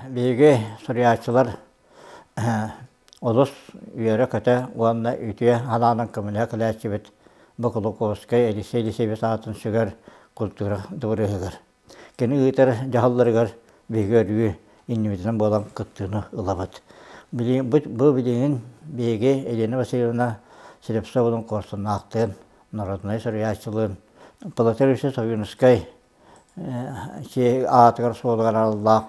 Биһиги суруйааччылар олус үөрэ-көтө уонна үтүө санаанан көмөлөһө кэлээччибит Бокулуковскай Елисей Елисеевич аатын сүгэр культура дыбарыаһыгар. Кини ыытар дьаһалларыгар биһиги өрүү иннибитинэн буолан кыттыыны ылабыт. Бу билигин биһиги Елена Васильевна Слепцовалыын Куорсуннаахтыын, народнай суруйааччылыын Платон Ильич Ойуунускай аатыгар-суолугар аналлаах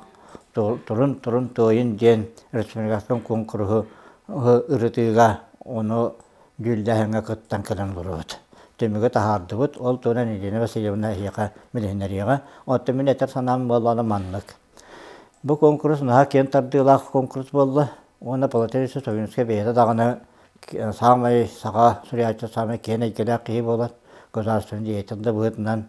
Турун, турун туойун диэн республикатын куонкуруһу ырытыыга ону дьүүллэһиҥҥэ кыттан кэлэн олоробут. Түмүгү таһаардыбыт. Ол туһунан Елена Васильевна эһиэхэ билиһиннэриэҕэ. Оттон мин этэр санаам буоллаҕына маннык. Бу куонкурус наһаа киэн тардыылаах куонкурус буолла. Уонна Платон Ильич Ойуунускай бэйэтэ даҕаны саамай саха суруйааччы саамай киэн эйгэлээх киһи буолар. Государственный деятель да быһыытынан,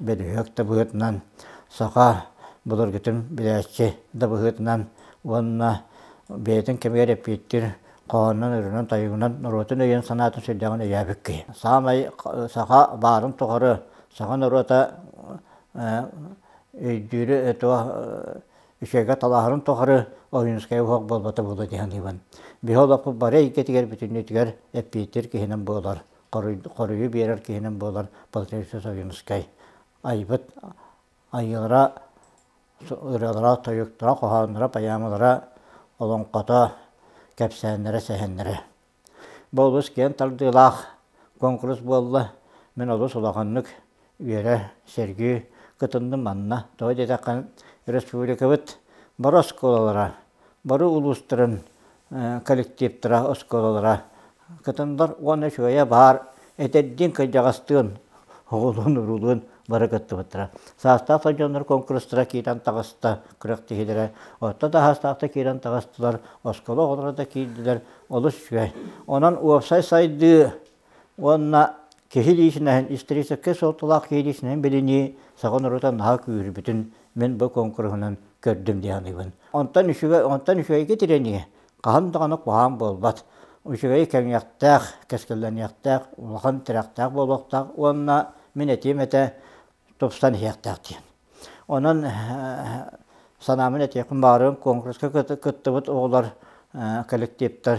бөлүһүөк да быһыытынан, саха былыргытын билээччи да быһыытынан уонна бэйэтин кэмигэр эппиэттиир хоһоонунан, ырыанан, тойугунан норуотун өйүн-санаатын сүрдээҕин өйөөбүт киһи. Саамай саха баарын тухары саха норуота өйдүүрү туох үчүгэйгэ талаһарын тухары Ойуунускай уһук буолбата буолуо дии саныыбын. Биһи олохпут бары эйгэтигэр бүтүннүүтүгэр эппиэттиир киһинэн буолар, хоруйу биэрэр киһинэн буолар Платон Ойуунускай айбыт айыылара, ырыалара, тойуктара, хоһоонноро, поэмалара, олоҥхото, кэпсээннэрэ, сэһэннэрэ. Бу олус киэн тардыылаах куонкурус буолла. Мин олус улаханнык үөрэ, сэргии кытынным манна. Тоҕо диэтэххэ, республикабыт бары оскуолалара, бары улуустарын коллективтара, оскуолалара кытыннар уонна үчүгэйэ баар эдэрдиин кырдьаҕастыын, оҕолуун-уруулуун бары кыттыбыттара. Саастаах дьоннор куонкурустара киирэн таҕыста, күрэхтэһиилэрэ. Орто да саастаахтар киирэн таҕыстылар, оскуола оҕолоро да киирдилэр, олус үчүгэй. Онон уопсай сайдыы уонна киһи лиичинэһин, историческай суолталаах киһи лиичинэһин билинии саха норуота наһаа күүһүрбүтүн мин бу куонкуруһунан көрдүм дии саныыбын. Онтон үчүгэй, онтон үчүгэйгэ тирэнии хаһан даҕаны куһаҕан буолбат. Үчүгэйи кэҥиэхтээх, кэскиллэниэхтээх, улахан тирэхтээх буолуохтаах уонна мин этиим этэ тупсан иһиэхтээх диэн. Онон санаабын этиэхпин баҕарабын, куонкуруска кыттыбыт оҕолор, коллективтар,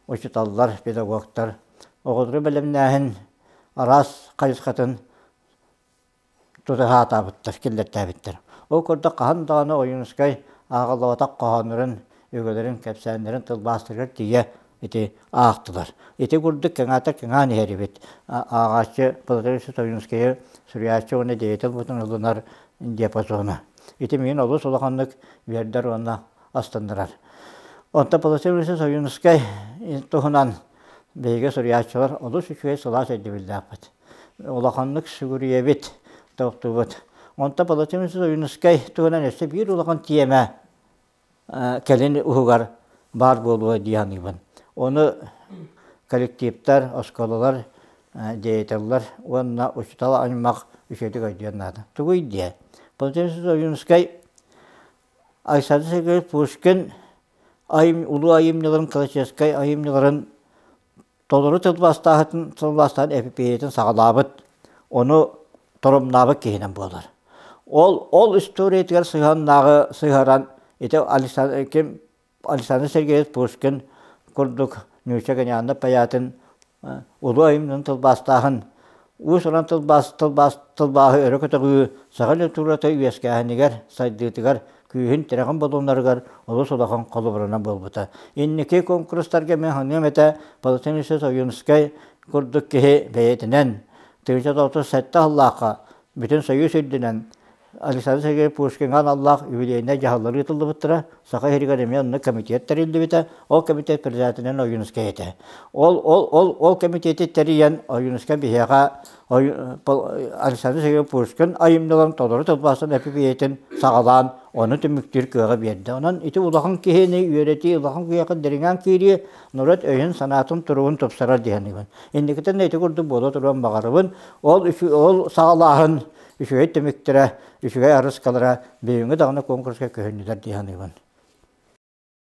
учууталлар, педагогтар оҕолору бэлэмнээһин араас хайысхатын тутуһаатаабыттар, киллэртээбиттэр. Ол курдук хаһан даҕаны Ойуунускай ааҕыллыбатах хоһооннорун, үгэлэрин, кэпсээннэрин тылбаастарыгар тиийэ ити аахтылар. Ити курдук кэҥээтэр кэҥээн иһэр эбит. Ааҕааччы Платон Ойуунускайы суруйааччы уонна деятель бутун ылынар диапазона. Ити миигин олус улаханнык үөрдэр уонна астыннарар. Онтон Платон Ойуунускай туһунан биһиги суруйааччылар олус үчүгэй сылаас өйдөбүллээхпит. Улаханнык сүгүрүйэбит, тохтуубут. Онтон Платон Ойуунускай туһунан өссө биир улахан тиэмэ кэлин уһугар баар буолуо дии саныыбын. Ону коллективтар, оскуолалар, деятеллэр уонна учуутал аймах үчүгэйдик өйдүөн наада. Тугуй диэ? Платон Ойуунускай Александр Сергеевич Пушкин улуу айымньыларын, классическай айымньыларын толору тылбаастааһын тылбаастаан эпипиэйэтин саҕалаабыт, ону торумнаабыт киһинэн буолар. Ол ол историятыгар сыһыаннааҕы сыһыаран ити Александр ким Александр Сергеевич Пушкин курдук нуучча гениальнай поэтын улуу айымньытын тылбаастааһын уус-уран тылбаас тылбаас тылбааһы өрө көтөҕүү саха литературата үөскээһинигэр сайдыытыгар күүһүн тирэҕин булунарыгар олус улахан холобурунан буолбута. Инники куонкурустарга мин саныам этэ Платон Ильич Ойуунускай курдук киһи бэйэтинэн 1937 сыллаахха бүтүн Союз үрдүнэн Александр Сергеевич Пушкиҥҥа аналлаах юбилейнай дьаһаллар ыытыллыбыттара. Саха сиригэр эмиэ онно комитет тэриллибитэ. Ол комитет председателинэн Ойуунускай этэ. Ол, ол, ол, ол комитети тэрийэн Ойуунускай биһиэхэ Александр Сергеевич Пушкин айымньыларын толору тылбаастан эпипиэйэтин саҕалаан, ону түмүктүүр кыаҕы биэрдэ. Онон ити улахан киһини үөрэтии, улахан киһиэхэ дириҥээн киирии норуот өйүн-санаатын туругун тупсарар дии саныыбын. Инникитин да ити курдук буола туруон баҕарабын. Ол, ол саҕалааһын үчүгэй түмүктэрэ, үчүгэй арыскалара бүгүҥҥү даҕаны куонкуруска көһүннүлэр дии саныыбын.